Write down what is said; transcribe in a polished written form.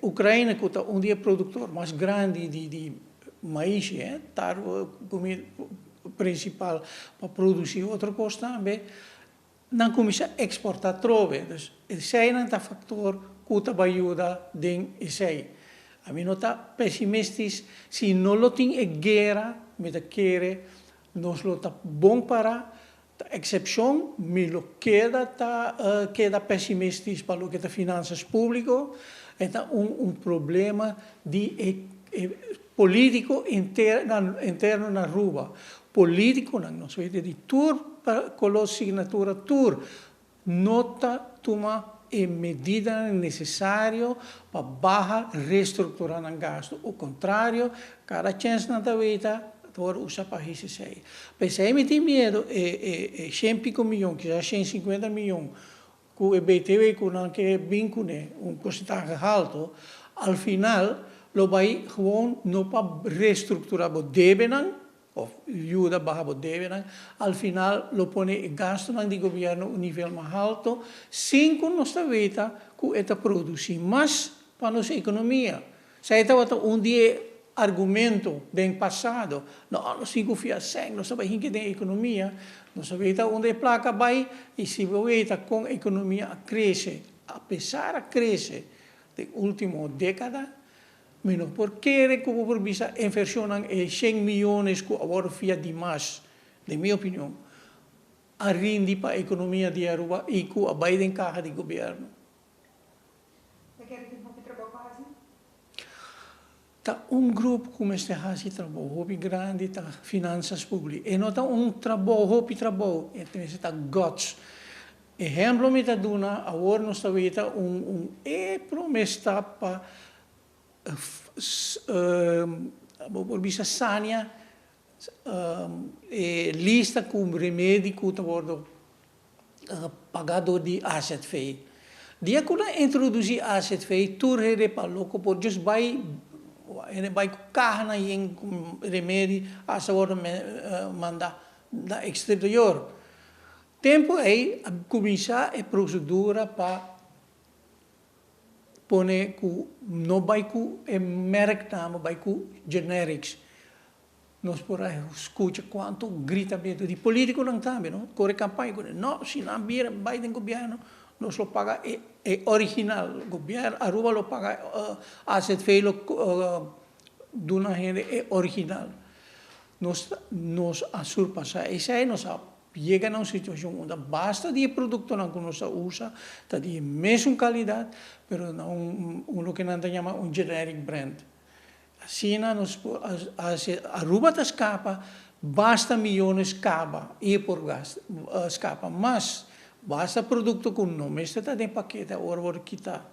Ucrania, cu ta un di e productor mas grandi di mais, cuminda principal pa produci otro cos tambe, nan a cuminsa exporta trobe. Dus esey ta factor cu ta yuda den esey. Ami no ta pesimistisch, si no lo tin e guera, mi ta kere, nos lo ta bon para, excepcion, mi lo keda ta keda pesimistisch pa loke ta finanzas publico, ta un problema di politico interno na Aruba. Politico, no, nos di tur color, signatura, tur, no ta tuma e medida necesario pa baha, restructura e gasto. Al contrario, cada chance nan ta weta, tur usa pa esey. Pesey mi tin miedo, e 100 pico miyon, kisas 150 miyon, cu e BTW cu nan kier bin cune, un porcentahe halto, al final lo bay gewoon no pa restructura bo debenan, of yuda baha bo debenan, al final lo pone e gastonan di gobierno un nivel mas halto, sin cu nos ta weta cu e ta produci mas pa nos economia. Esey tabata un di e argumento den pasado. No, nos tin cu fia seng, nos ta hinca den economia, nos ta unda e placa ta bay y si bo weta con economia a crece, apesar a crece den ultimo decada, mi no por kere cu por bisa inversion e 100 miyon cu awor fia di mas, den mi opinion, a rindi pa economia di Aruba y cu a bay den caha di gobierno. Bo ta kere tin hopi trabou pa haci? Ta un grupo cu mester haci trabou hopi grandi, ta finanzas publico. E no ta un trabou, hopi trabou, e ta guts. Ehempel mi ta duna, awor nos ta weta un e promesa pa por bisa sania e lista cu remedi cu ta wordo paga di AZV. Dia cu nan introduci AZV, tur hende pa loco por just bay hende bay cu caha na yen remedi hasta wordo manda na exterior. Tempo ey a cuminsa e procedura pa pone cu no bay cu e merknaam, bay cu generics. Nos por a scucha cuanto gritamento di politiconan tambe, no? Core campaña, no, si nan bira bay den gobierno, nos lo paga e original. Gobierno Aruba lo paga, AZV lo duna hende e original. Nos a surpasa esey, nos a yega na un situacion unda basta di productonan cu nos usa, ta di mesun calidad, pero na un loke nan ta yama un generic brand. Asina nos Aruba ta scapa basta miyones caba y por gas, scapa mas. Basta producto cu no mester ta den pakete, awor por kita.